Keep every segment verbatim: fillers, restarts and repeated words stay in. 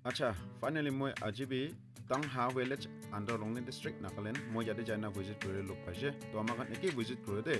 Acha, finally moi aji bi Tangha village under Longni district, Nagaland. Moi yate jaina visit kuri log paise. To ama khan eke visit kuru de.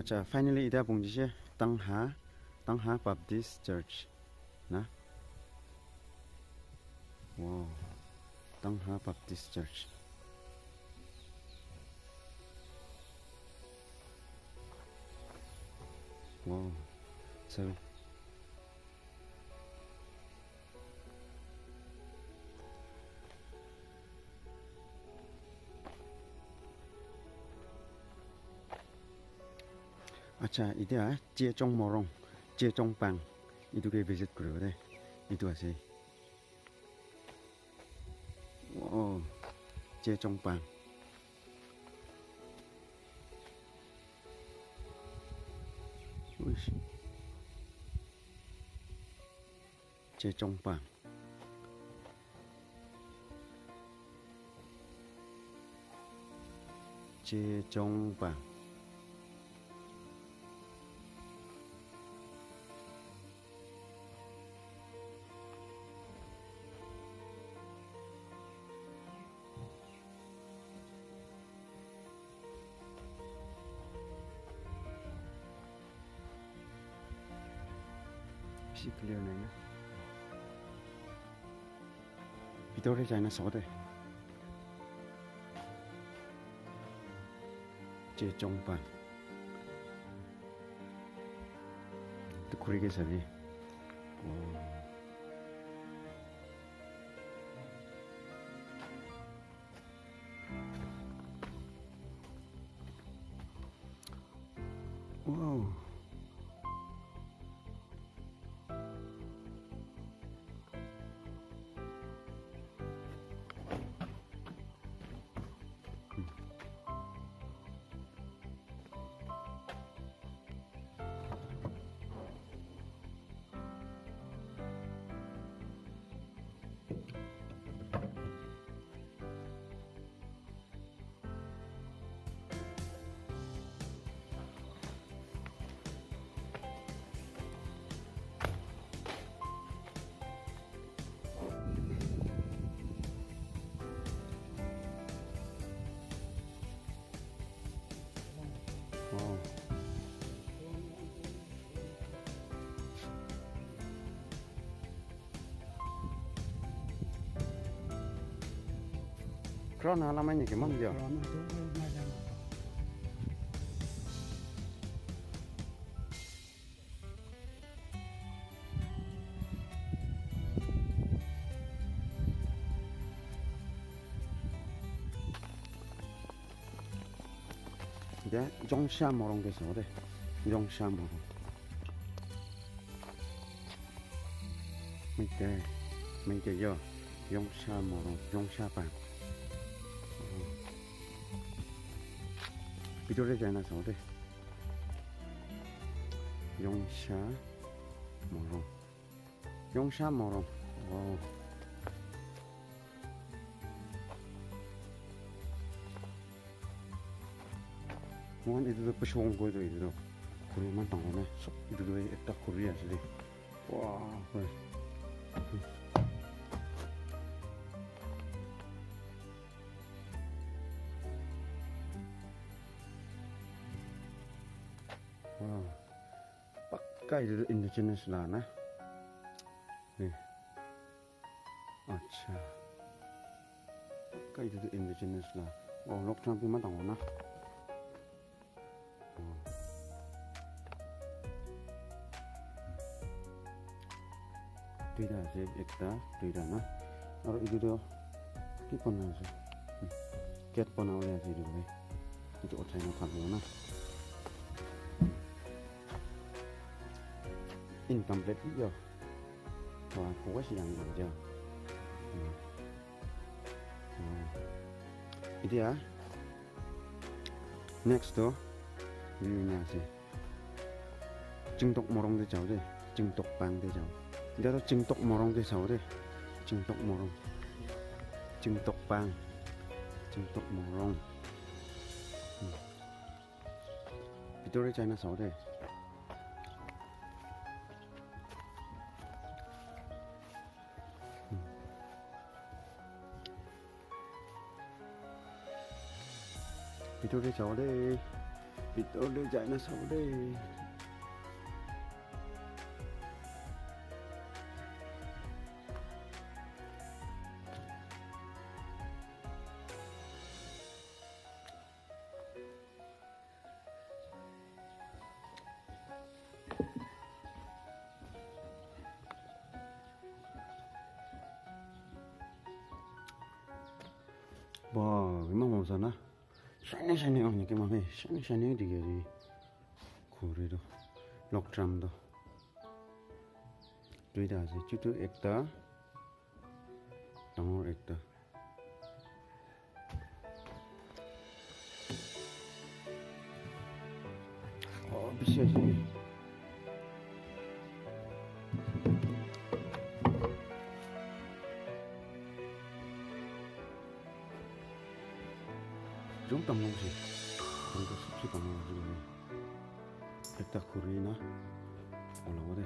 Acha, finally, ida pungji se Tangha, Tangha Baptist Church, na? Wow, Tangha Baptist Church. Wow, seven. Acha, itia Chechong Morong, Chechong Pang, itu ke visit kuribo de. Itu ase. Oh, Chechong Pang. Uish. Chechong Pang. Chechong Pang. Bishi clear nai na. Bitor te jai na sabo de. Chechong Pang. Tu khuri ke sabi. Oh. Wow. Crown hala mai niki man dia. Dia Jongsha Morung ke sabo de. Jongsha Morung. Mite, mite yo. Jongsha Morung, Jongsha Pang. Bidore jai na sabo de. Jongsha Morung. Jongsha Morung. Wow. Mohan etu tu pishong koi tu etu tu khuri eman dangor na sob etu tu ekta khuri ase de. Wow. Wow. Pakka etu tu indigenous la na. Eh. Acha. Pakka etu tu indigenous la. Oh, log jam bi eman dangor na. Oh. Duita ase, ekta, duita na. Aru etu tu ki bana ase? Hmm. Gate bana bole ase etu tu. Etu uthai na thakbo na. Incomplete bi yo. Wah, kuwa si yang yang ja. Hmm. Hmm. Etia next to view ni ase. Chingtok Morung te jao de. Chingtok Pang te jao. Etia to Chingtok Morung te jao de. Chingtok Morung. Chingtok Pang. Chingtok Morung. Hmm. Bidore jai na sabo de. Bidore jabo de. Bidore jai na sabo de. Wow, eman moza na. Shiny, shiny, oh, nike mami, shiny, shiny dikhi ase. Khuri toh, log jam toh. Duita ase, chutu ekta, dangor ekta. Oh, bishi ase. Jom tam long si. Tam to sip si tam long si. Ekta khuri na. Ola wale.